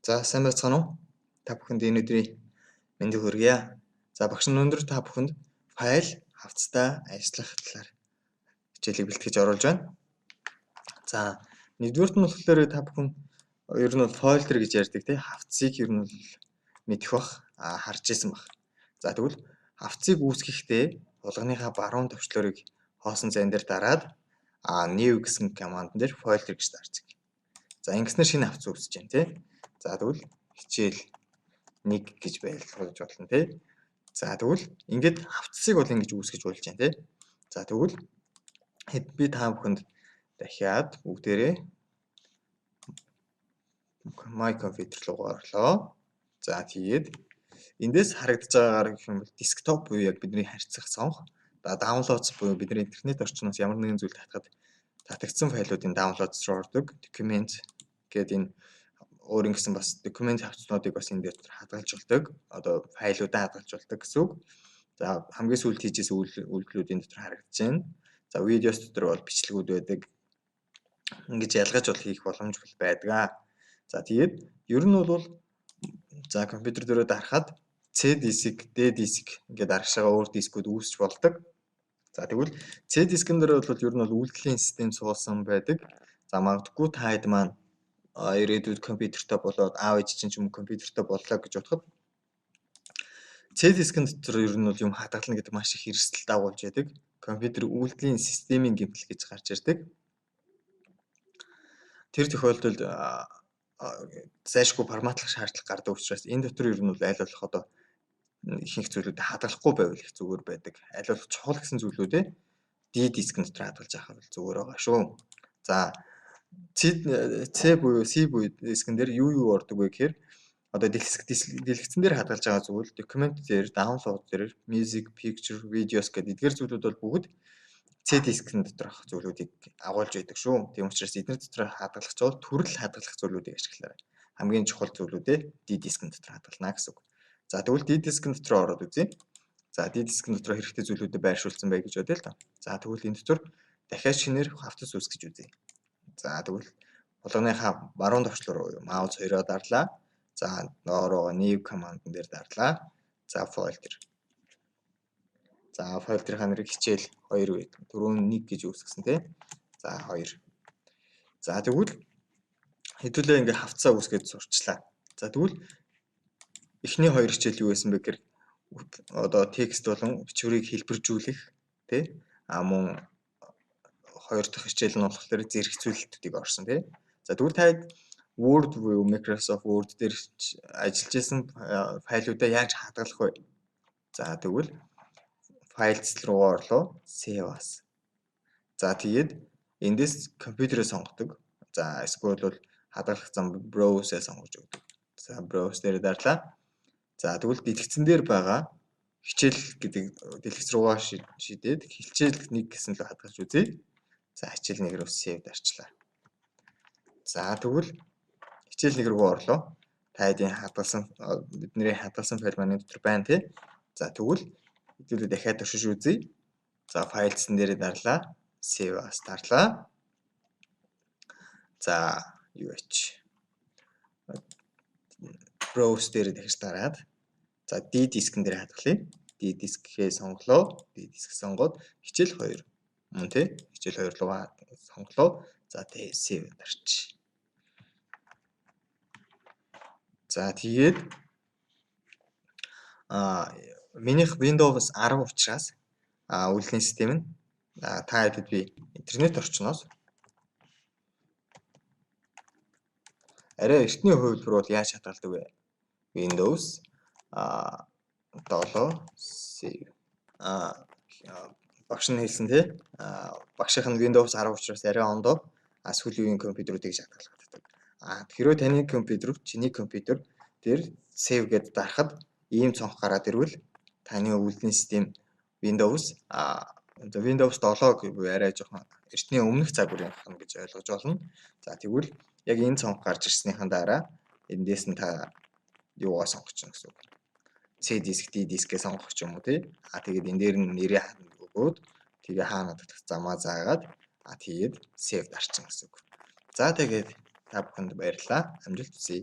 За сайн байцгаана уу? Та бүхэнд энэ өдрийн мэндийг хүргье. За багш нь өнөөдөр та бүхэнд файл хавцтай ажиллах талаар хичээлийг бэлтгэж оруулж байна. За нэгдүгээрт нь болохоор та бүхэн ер нь бол фолдер гэж ярьдаг тий хавцыг ер нь бол мэдэх бах, харж исэн бах. За тэгвэл хавцыг үүсгэхдээ хулганыхаа баруун товчлуурыг хоосон зайн дээр дараад new гэсэн команд дээр folder гэж дардаг. За ингэснээр шинэ хавц үүсэж байна тий. За тэгвэл хичээл 1 гэж байлгаж болно тий. За тэгвэл ингээд хавцсыг бол ингэж үүсгэж болж байна тий. За тэгвэл би та бүхэнд дахиад бүгдээрээ My Computer руу орлоо. За тэгээд эндээс харагдаж байгаагаар гэх юм бол desktop буюу яг бидний харьцах цонх, downloads буюу бидний интернет орчноос ямар нэгэн зүйл татахад татагдсан файлуудын downloads руу ордог, document гэдэг энэ өөр ингэсэн бас документ хавцнуудыг бас энэ дээр хадгалж болдог. Одоо файлуудаа хадгалж болдог гэсэн үг. За хамгийн сүүлд хийжсэн үйлдэлүүд энэ дотор харагдаж байна. За видеос дотор бол бичлэгүүд байдаг. Ингэж ялгаж бол хийх боломж байдаг. За тэгээд ер нь бол за компьютер дээрээ дарахад C диск, D диск ингээд арагшаага өөр дискүүд үүсч болдог. За тэгвэл C дискэн дээр бол ер нь бол үйлдэлийн систем суулсан байдаг. За магадгүй та хэд маань ирээдүйд компьютертэй болоод аав ээж чинь ч юм компьютертэй боллоо гэж бодоход C дискэн дотор ер нь бол юм хадгална гэдэг маш их эрсдэл дагуулж байдаг. Компьютер үйлдэлийн системийн гэмтэл гэж гарч ирдэг. Тэр тохиолдолд зайлшгүй форматлах шаардлага гардаг учраас энэ дотор ер нь бол аль болох одоо ихэнх зүйлүүдээ хадгалахгүй байвал их зүгээр байдаг. Аль болох чухал гэсэн зүйлүүдээ D дискэн дотор хадгалж авах бол зүгээр байгаа шүү. За C буюу C буюу дискэн дээр юу юу ордог вэ гэхээр одоо дэлгэцэн дээр хадгалж байгаа зүйл документ дээр, download дээр, music, picture, videos гэдэг эдгээр зүйлүүд бол бүгд C дискэн доторх зүйлүүдийг агуулж байдаг шүү. Тийм учраас эдгээр дотор хадгалах бол төрөл хадгалах зүйлүүдийг ашиглаарай. Хамгийн чухал зүйлүүдээ D дискэн дотор хадгална гэсэн үг. За тэгвэл D дискэн дотор ороод үзье. За D дискэн дотор хэрэгтэй зүйлүүдэд байршуулсан бай гэж бодъё л доо. За тэгвэл энэ дотор дахиад шинээр хавтас үүсгэж үзье. За тэгвэл хулганыхаа баруун товчлуур буюу маус хоёроо дарлаа. За доороо new command дээр дарлаа. За folder. За folder-ийн нэрийг хичээл 2 гэдэг. Түрүүн 1 гэж үүсгэсэн тий. За 2. За тэгвэл хэдүүлээ ингээ хавцаа үүсгээд сурчлаа. За тэгвэл эхний хоёр хичээл юу байсан бэ гэхээр одоо текст болон бичвэрийг хэлбэржүүлэх тий. А мөн хоёр дахь хичээл нь болохоор зэрэгцүүлэлтүүдийг орсон тий. За тэгвэл та Word буюу Microsoft Word дээр ажиллаж исэн файлуудаа яаж хадгалах вэ? За тэгвэл файл руу орлоо. Save as. За тэгээд эндээс компьютерээ сонгодог. За эсвэл бол хадгалах зам browse-ээ сонгож өгдөг. За browse дээр дарлаа. За тэгвэл дэлгэцэн дээр байгаа хичээл гэдэг дэлгэц руугаа шидээд хичээл 1 гэсэн л хадгалж үзье. За хичээл 1 рүү save дарчлаа. За тэгвэл хичээл 1 рүү орлоо. Та хэдийн хадгалсан бидний хадгалсан файл маань дотор байна тий. За тэгвэл хэдүүлээ дахиад туршиж үзье. За файлцсан дээрээ дарлаа. Save as дарлаа. За юу яач. Browse дээр дахиж дараад за D дискэн дээр хадгалъя. D дискээ сонголоо. D диск сонгоод хичээл 2 мөн тий хичээл 2 руугаа сонголоо. За тий save дарч. За тэгээд минийх Windows 10 учраас үйлдлийн систем нь та хэдэд би интернет орчноос арай эртний хувилбар бол яаж хадгалдаг вэ? Windows 7 save багш нь хэлсэн тий багшийнх нь Windows 10 учраас арай ондоо сүүлийн үеийн компьютерүүдийг хадгалдаг. Хэрвээ таны компьютер, чиний компьютер дээр save гэдээ дарахад ийм цонх гараад ирвэл таны үйлдлийн систем Windows Windows 7 буюу арай жоохон эртний өмнөх загварын хана гэж ойлгож болно. За тэгвэл яг энэ цонх гарч ирснийхэн дараа эндээс нь та юугаа сонгох чинь гэсэн үг. C диск, D дискээ сонгох ч юм уу тий. Тэгээд энэ дээр нь нэрээ өгөөд тэгээ хаана хадгалах замаа заагаад тэгээд save дарчин гэсэн үг. За тэгээд та бүхэнд баярлалаа. Амжилт хүсье.